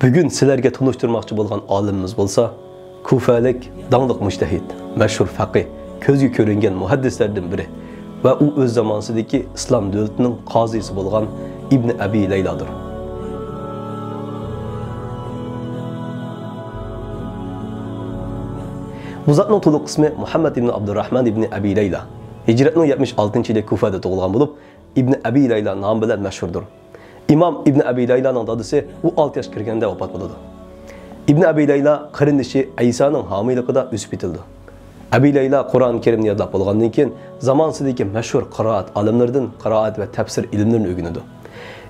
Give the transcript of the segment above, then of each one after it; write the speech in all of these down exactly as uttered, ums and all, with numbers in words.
بۈگۈن سىلەرگە تونۇشتۇرماقچى بولغان ئالىمىمىز بولسا، كۇفەلىك داڭلىق مۇجتەھىد، مەشھۇر فەقىھ، كۆزگە كۆرۈنگەن مۇھەددىسلەردىن بىرى ۋە ئۇ ئۆز زامانىسىدىكى ئىسلام دۆلىتىنىڭ قازىسى بولغان ئىبنى ئەبى لەيلادۇر. بۇ زاتنىڭ تولۇق ئىسمى مۇھەممەد ئىبنى ئابدۇرراھمان ئىبنى ئەبى لەيلا. ھىجرەتنىڭ يەتمىش ئالتىنچى يىلى كۇفەدە تۇغۇلغان بولۇپ، ئىبنى ئەبى لەيلا نامى بىلەن مەشھۇردۇر. ئىمام ئىبنى ئەبى لەيلانىڭ دادىسى ئۇ ئالتە ياش كىرگەندە ۋاپات بولىدۇ. ئىبنى ئەبى لەيلا قېرىندىشى ئەيسانىڭ ھامىيلىقىدا ئۆسۈپ يېتىلىدۇ. ئەبى لەيلا قۇرئان كەرىمنى يادلاپ بولغاندىن كېيىن، زامانىسىدىكى مەشھۇر قىرائەت ئالىملىرىدىن قىرائەت ۋە تەپسىر ئىلىملىرىنى ئۆگىنىدۇ.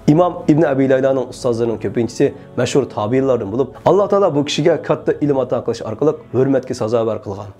ئىمام ئىبنى ئەبى لەيلانىڭ ئۇستازلىرىنىڭ كۆپىنچىسى مەشھۇر تابىئىنلاردىن بولۇپ، ئاللا تائالا بۇ كىشىگە كاتتا ئىلىم ئاتا قىلىش ئارقىلىق ھۆرمەتكە سازاۋەر قىلغان.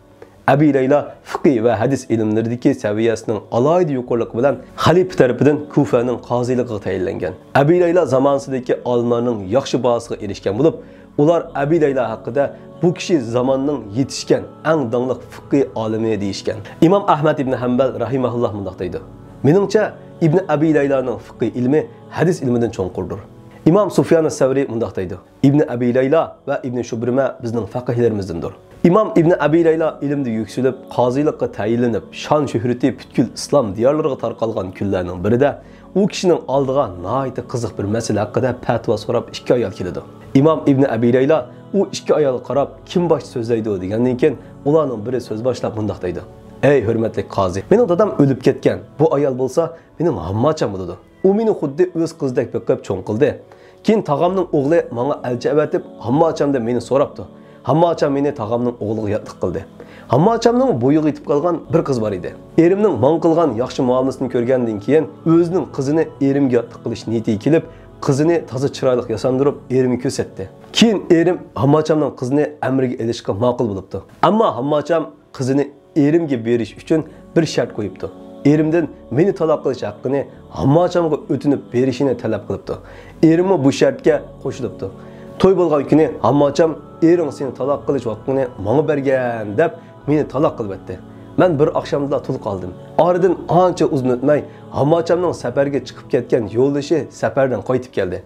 ئەبى لەيلا فىقھى ۋە ھەدىس ئىلىملىرىدىكى سەۋىيەسىنىڭ ئالاھىدە يۇقىرىلىقى بىلەن خەلىپە تەرىپىدىن كۇفەنىڭ قازىلىقىغا تەيىنلەنگەن. ئەبى لەيلا زامانىسىدىكى ئالىملارنىڭ ياخشى باھاسىغا ئېرىشكەن بولۇپ، ئۇلار ئەبى لەيلا ھەققىدە، «بۇ كىشى زاماننىڭ يېتىشكەن ئەڭ داڭلىق فىقھى ئالىمى» دېيىشكەن. ئىمام ئەھمەد ئىبنى ھەمبەل رەھىمەھۇللاھ مۇنداق دەيدۇ: «مېنىڭچە، ئىبنى ئەبى لەيلانىڭ فىقھى ئىلمى ھەدىس ئىلمىدىن چوڭقۇردۇر.» ئىمام سۇفيان سەۋرى مۇنداق دەيدۇ: «ئىبنى ئەبى لەيلا ۋە ئىبنى شۇبرىمە بىزنىڭ فەقىھلىرىمىزدىندۇر.» ئىمام ئىبنى ئەبى لەيلا ئىلىمدە يۈكسىلىپ، قازىلىققا تەيىنلىنىپ، شان-شۆھرىتى پۈتكۈل ئىسلام دىيارلىرىغا تارقالغان كۈنلەرنىڭ بىرىدە ئۇ كىشىنىڭ ئالدىغا ناھايىتى قىزىق بىر مەسىلە ھەققىدە پەتىۋا سوراپ ئىككى ئايال كېلىدۇ. ئىمام ئىبنى ئەبى لەيلا ئۇ ئىككى ئايالغا قاراپ، «كىم باشتا سۆزلەيدۇ؟» دېگەندىن كېيىن، ئۇلارنىڭ بىرى سۆز باشلاپ مۇنداق دەيدۇ: «ئەي ھۆرمەتلىك قازى، مېنىڭ دادام ئۆلۈپ كەتكەن، بۇ ئايال بولسا مېنىڭ ھامماچام بولىدۇ. ئۇ مېنى خۇددى ئۆز قىزىدەك بېقىپ چوڭ قىلدى. كېيىن تاغامنىڭ ئوغلى ماڭا ئەلچى ئەۋەتىپ، ھامماچامدىن مېنى سوراپتۇ. ھامماچام مېنى تاغامنىڭ ئوغلىغا ياتلىق قىلدى. ھامماچامنىڭ بويىغا يېتىپ قالغان بىر قىز بار ئىدى. ئېرىمنىڭ ماڭا قىلغان ياخشى مۇئامىلىسىنى كۆرگەندىن كېيىن، ئۆزىنىڭ قىزىنى ئېرىمگە ياتلىق قىلىش نىيىتىگە كېلىپ، قىزىنى تازا چىرايلىق ياساندۇرۇپ، ئېرىمگە كۆرسەتتى. كېيىن ئېرىم ھامماچامنىڭ قىزىنى ئەمرىگە ئېلىشقا ماقۇل بولۇپتۇ. ئەمما ھامماچام قىزىنى ئېرىمگە بېرىش ئۈچۈن بىر شەرت قويۇپتۇ. ئېرىمدىن مېنى تالاق قىلىش ھەققىنى ھامماچامغا ئۆتۈنۈپ بېرىشىنى تەلەپ قىلىپتۇ. ئېرىممۇ بۇ شەرتكە قوشۇلۇپتۇ. توي بولغان كۈنى ھامماچام، «ئېرىڭ سېنى تالاق قىلىش ھەققىنى ماڭا بەرگەن» دەپ، مېنى تالاق قىلىۋەتتى. مەن بىر ئاخشامدىلا تۇل قالدىم. ئارىدىن ئانچە ئۇزۇن ئۆتمەي، ھامماچامنىڭ سەپەرگە چىقىپ كەتكەن يولدىشى سەپەردىن قايتىپ كەلدى.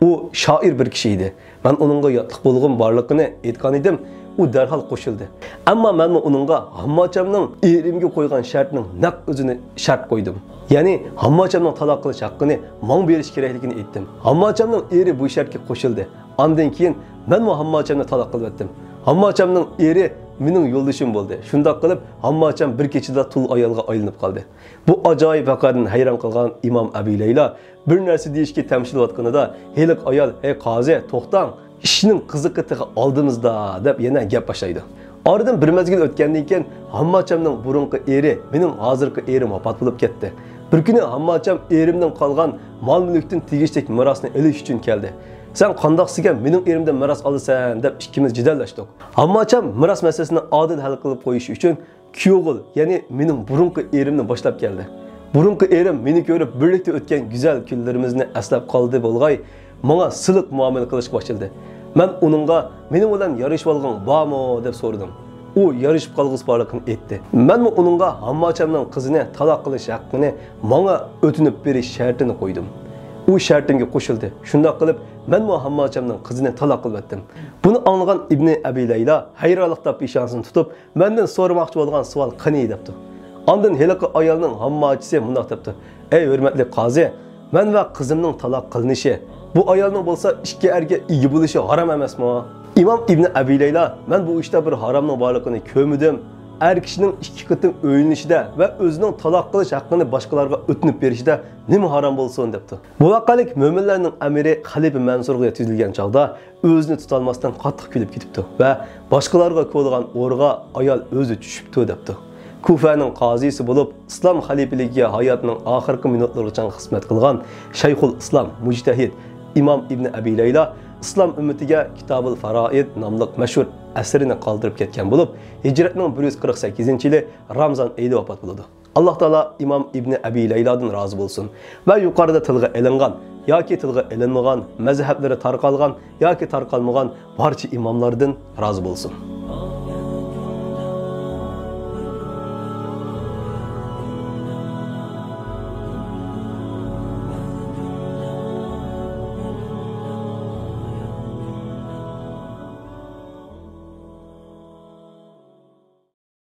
ئۇ شائىر بىر كىشى ئىدى. مەن ئۇنىڭغا ياتلىق بولغۇم بارلىقىنى ئېيتقان ئىدىم، ئۇ دەرھال قوشۇلدى. ئەمما مەنمۇ ئۇنىڭغا ھامماچامنىڭ ئېرىمگە قويغان شەرتنىڭ نەق ئۆزىنى شەرت قويدۇم. يەنى ھامماچامنىڭ تالاق قىلىش ھەققىنى ماڭا بېرىش كېرەكلىكىنى ئېيتتىم. ھامماچامنىڭ ئېرى بۇ شەرتكە قوشۇلدى. ئاندىن كېيىن مەنمۇ ھامماچامنى تالاق قىلىۋەتتىم. ھامماچامنىڭ ئېرى مېنىڭ يولدىشىم بولدى. شۇنداق قىلىپ، ھامماچام بىر كېچىدە تۇل ئايالغا ئايلىنىپ قالدى. بۇ ئاجايىپ ۋەقەدىن ھەيران قالغان ئىمام ئەبى لەيلا بىر نەرسە دېيىشكە تەمشىلىۋاتقىنىدا، ھېلىقى ئايال، «ھەي قازى، توختاڭ، ئىشنىڭ قىزىقى تېخى ئالدىمىزدا» دەپ يەنە گەپ باشلايدۇ. ئارىدىن بىر مەزگىل ئۆتكەندىن كېيىن، ھامماچامنىڭ بۇرۇنقى ئېرى، مېنىڭ ھازىرقى ئېرىم ۋاپات بولۇپ كەتتى. بىر كۈنى ھامماچام ئېرىمدىن قالغان مال-مۈلۈكتىن تېگىشلىك مىراسنى ئېلىش ئۈچۈن كەلدى. «سەن قانداقسىكەن مېنىڭ ئېرىمدىن مىراس ئالىسەن؟» دەپ ئىككىمىز جېدەللەشتۇق. ھامماچام مىراس مەسىلىسىنى ئادىل ھەل قىلىپ قويۇش ئۈچۈن كۈيئوغۇل، يەنى مېنىڭ بۇرۇنقى ئېرىمنى باشلاپ كەلدى. بۇرۇنقى ئېرىم مېنى كۆرۈپ، بىرلىكتە ئۆتكەن گۈزەل كۈنلىرىمىزنى ئەسلەپ قالدى بولغاي، ماڭا سىلىق مۇئامىلە قىلىشقا باشلىدى. مەن ئۇنىڭغا، «مېنىڭ بىلەن يارىشىۋالغۇڭ بارمۇ؟» دەپ سورىدىم. ئۇ يارىشىپ قالغۇسى بارلىقىنى ئېيتتى. مەنمۇ ئۇنىڭغا ھامماچامنىڭ قىزىنى تالاق قىلىش ھەققىنى ماڭا ئۆتۈنۈپ بېرىش شەرتىنى قويدۇم. ئۇ شەرتىمگە قوشۇلدى. شۇنداق قىلىپ، مەنمۇ ھامماچامنىڭ قىزىنى تالاق قىلىۋەتتىم. بۇنى ئاڭلىغان ئىبنى ئەبى لەيلا ھەيرانلىقتا پېشانىسىنى تۇتۇپ، مەندىن سورىماقچى بولغان سوئال قېنى؟ دەپتۇ. ئاندىن ھېلىقى ئايالنىڭ ھامماچىسى مۇنداق دەپتۇ: «ئەي ھۆرمەتلىك قازى، مەن ۋە قىزىمنىڭ تالاق قىلىنىشى، بۇ ئايالنىڭ بولسا ئىككى ئەرگە ئىگە بولۇشى ھارام ئەمەسمۇ؟» ئىمام ئىبنى ئەبى لەيلا، «مەن بۇ ئىشتا بىر ھارامنىڭ بارلىقىنى كۆرمىدىم. ئەر كىشىنىڭ ئىككى قېتىم ئۆيلىنىشىدە ۋە ئۆزىنىڭ تالاق قىلىش ھەققىنى باشقىلارغا ئۆتۈنۈپ بېرىشىدە نېمە ھارام بولسۇن؟» دەپتۇ. بۇ ۋەقەلىك مۆمىنلەرنىڭ ئەمىرى خەلىپە مەنسۇرغا يەتكۈزۈلگەن چاغدا، ئۆزىنى تۇتالماستىن قاتتىق كۈلۈپ كېتىپتۇ ۋە باشقىلارغا كولىغان ئورىغا ئايال ئۆزى چۈشۈپتۇ دەپتۇ. كۇفەنىڭ قازىسى بولۇپ، ئىسلام خەلىپىلىكىگە ھاياتىنىڭ ئاخىرقى مىنۇتلىرىغىچە خىزمەت قىلغان شەيخۇل ئىسلام، مۇجتەھىد ئىمام ئىبنى ئەبى لەيلا ئىسلام ئۈممىتىگە كىتابۇل فارائىد ناملىق مەشھۇر ئەسىرىنى قالدۇرۇپ كەتكەن بولۇپ، ھىجرەتنىڭ بىر يۈز قىرىق سەككىزىنچى يىلى رامزان ئېيىدا ۋاپات بولىدۇ. ئاللا تائالا ئىمام ئىبنى ئەبى لەيلادىن رازى بولسۇن ۋە يۇقىرىدا تىلغا ئېلىنغان ياكى تىلغا ئېلىنمىغان، مەزھەپلىرى تارقالغان ياكى تارقالمىغان بارچە ئىماملاردىن رازى بولسۇن.